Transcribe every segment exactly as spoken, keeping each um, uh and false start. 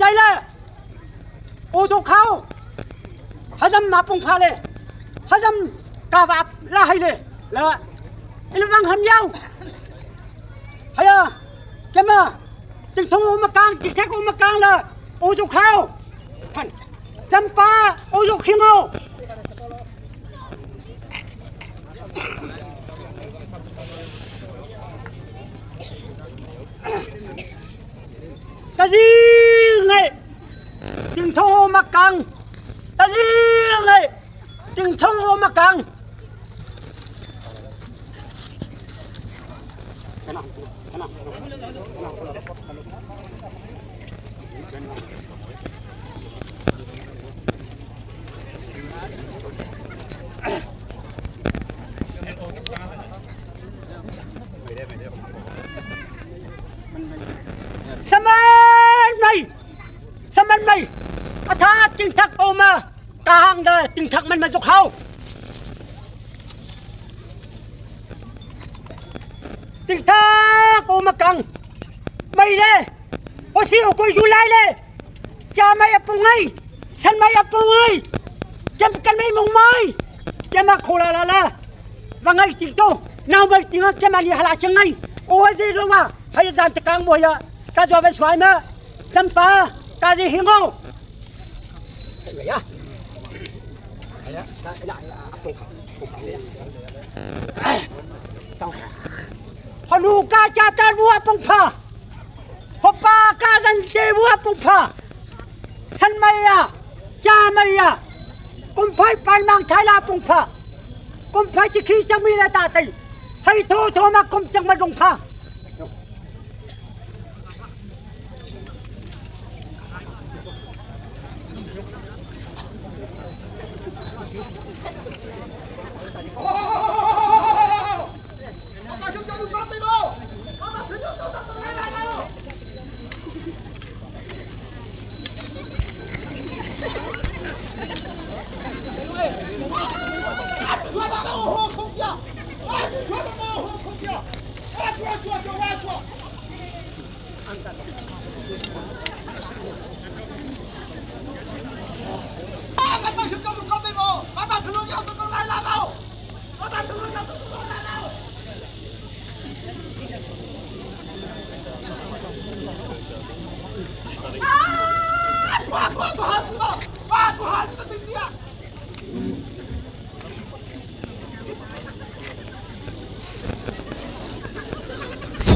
Jai le. O do khau. Hazam ma pung pha le. Hazam ka ba la hai le. La. Ila bang ham yau. Haya. Kema. Ting thong o ma kang, ting thek o ma kang la. O do khau. Phan. Jam pa. O do khing o. Ka zing ngai. Ting thong o ma kang. Ka zing ngai. Ting thong o ma kang. Saman mai. Saman mai. Atha ting thak o ma. Ka hang da ting thak man ma zuk hau. Ting thak o ma kang. Mai le. O si o koi ju lai le. Cha mai a pung ngai. San mai a pung ngai. Kem kan mai mong mai. Kem a khola la la. Wa ngai ting to. Nau mai ting a kem a li hala chang ngai. O a zi lo wa. Hai zan te kang mo ya. Ka jua wa suai ma. San pa. Ka zi hingo. Hanu ka cha ta bua pung pha. Hopa ka zan te bua pung pha. San mai ya, cha mai ya. Kum phai pan mang thai la pung pha. Kum phai chi khi chang mi la ta tai. Hai tho tho ma kum chang ma dong pha.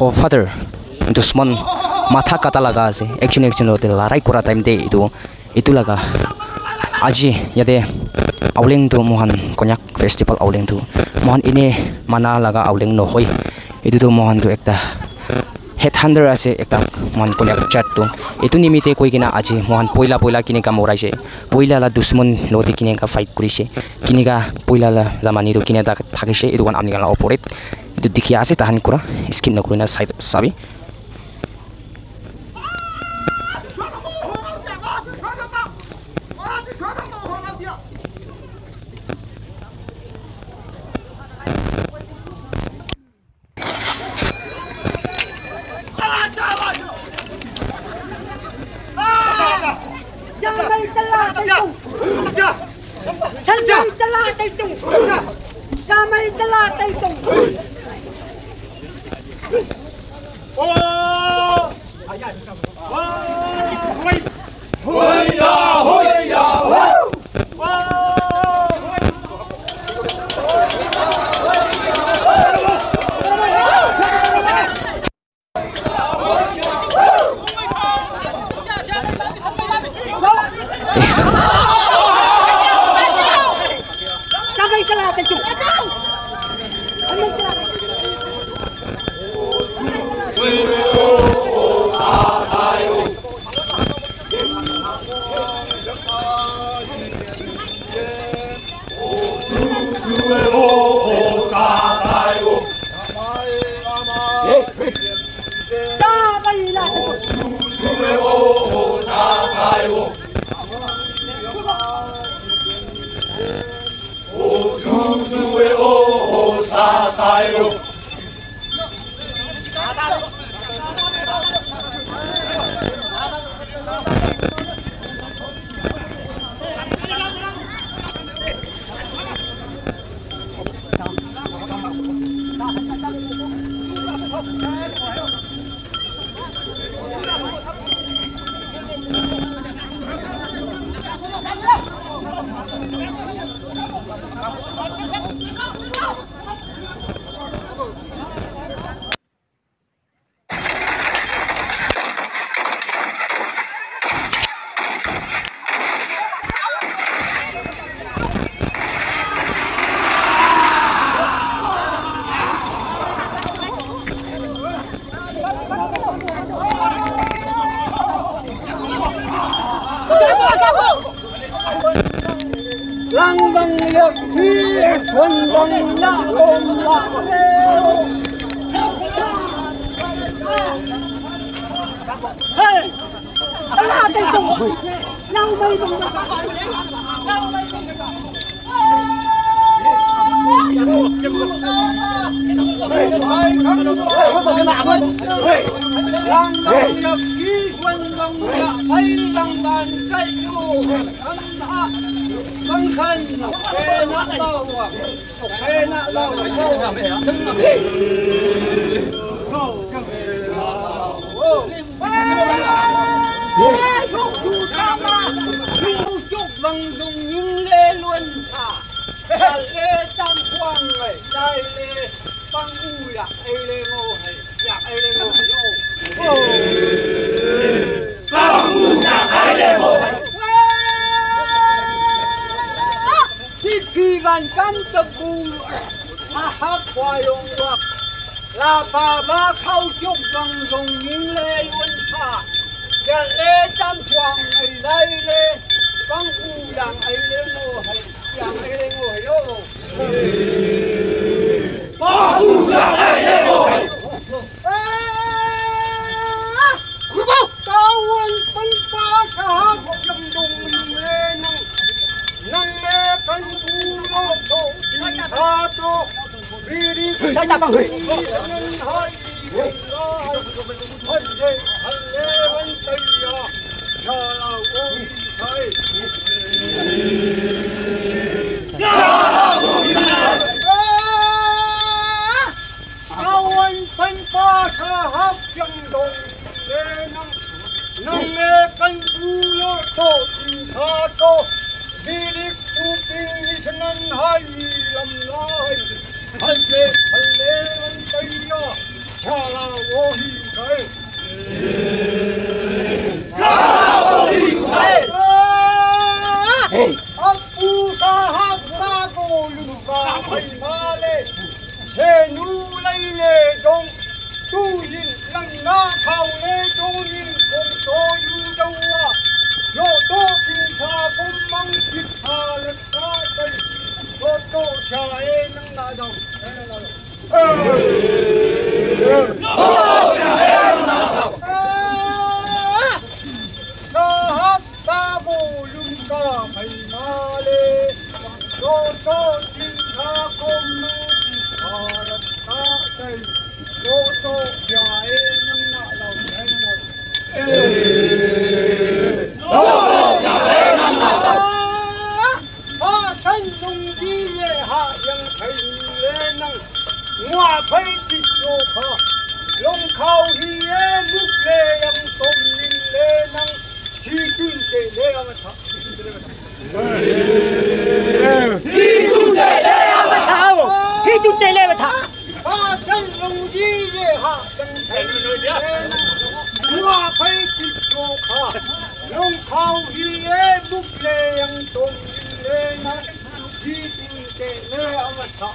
Forefather, dushman, matha kata laga ase, ekjon ekjon logote larai kura time te etu, etu laga aji yate Aoleng tu moikhan Konyak festival Aoleng tu moikhan ene mana laga Aoleng nohoi. Etu tu moikhan tu ekta headhunter ase, ekta moikhan Konyak jat tu. Etu nimite koi kena aji moikhan poila poila kinika moraise, poila la dushman logote kinika fight kurise, kinika poila la zamani tu kinika thakise, etu khan apni khan la opor te etu dikhi ase, tahan kura skip nakurina sai sabi. Lang bang yak thi, thon bang la om la. Hey! Tala tay tung. Lang bay tung. Vang dung ning le luan tha. Kal le tam kuang ngai, dai le pang u yak ai le ngo hai, yak ai le ngo hai yo. Pang u yak ai le ngo hai. Siki van kam ta bu, ha ha kwa yong wak. La ba ba khau chuk bang zong ning le yun tha. Ya le cham chuang ai lai le. Bang u yang ai le ngo hai. Yang ai le ngo hai yo. Bang u yang ai le ngo hai. Tawon pangpa sahap yang dong le nang. Nang le kan bu lo to, in tha to. Biri. Sai ta bang. Nang hai. Hai le, hai le, wan tai ya. Ya la wo sai. Ya la wo sai. Awan pan pa sahap yang dong le nang, nang le kan bu lo to, in tha to. Birik tu ping ni sanan hai lam lai. Hai le, hai le, an tai ya. Cha la wo hi kai. Cha la wo hi kai. Hey. Apu sahap ka ko lu ba pai ma le. Senu lai le dong, tu yin lang na khau le dong yin kong to yu dau wa. Yo to kin sa kong mang kit sa le sa tai. Yo to cha e nang na dau. E nang na dau. E. Sahap ta bo lum ka phai ma le. So so tin tha kom nu ti pha rat ta tai. So so ya e nang na lau nang na. E. So so ya e nang na lau. Ha san lung di le ha yang thai le nang. Ngua phai ti so kha. Long khau hi e muk le yang tom nin le nang. Hi tun te le yang tha. Hi tun te le yang tha. Hi tun te le yang tha. Ha san lung di le ha yang thai le nang. Ngua phai ti so kha. Long khau hi e muk le yang tom nin le nang. Hi tun te le yang tha.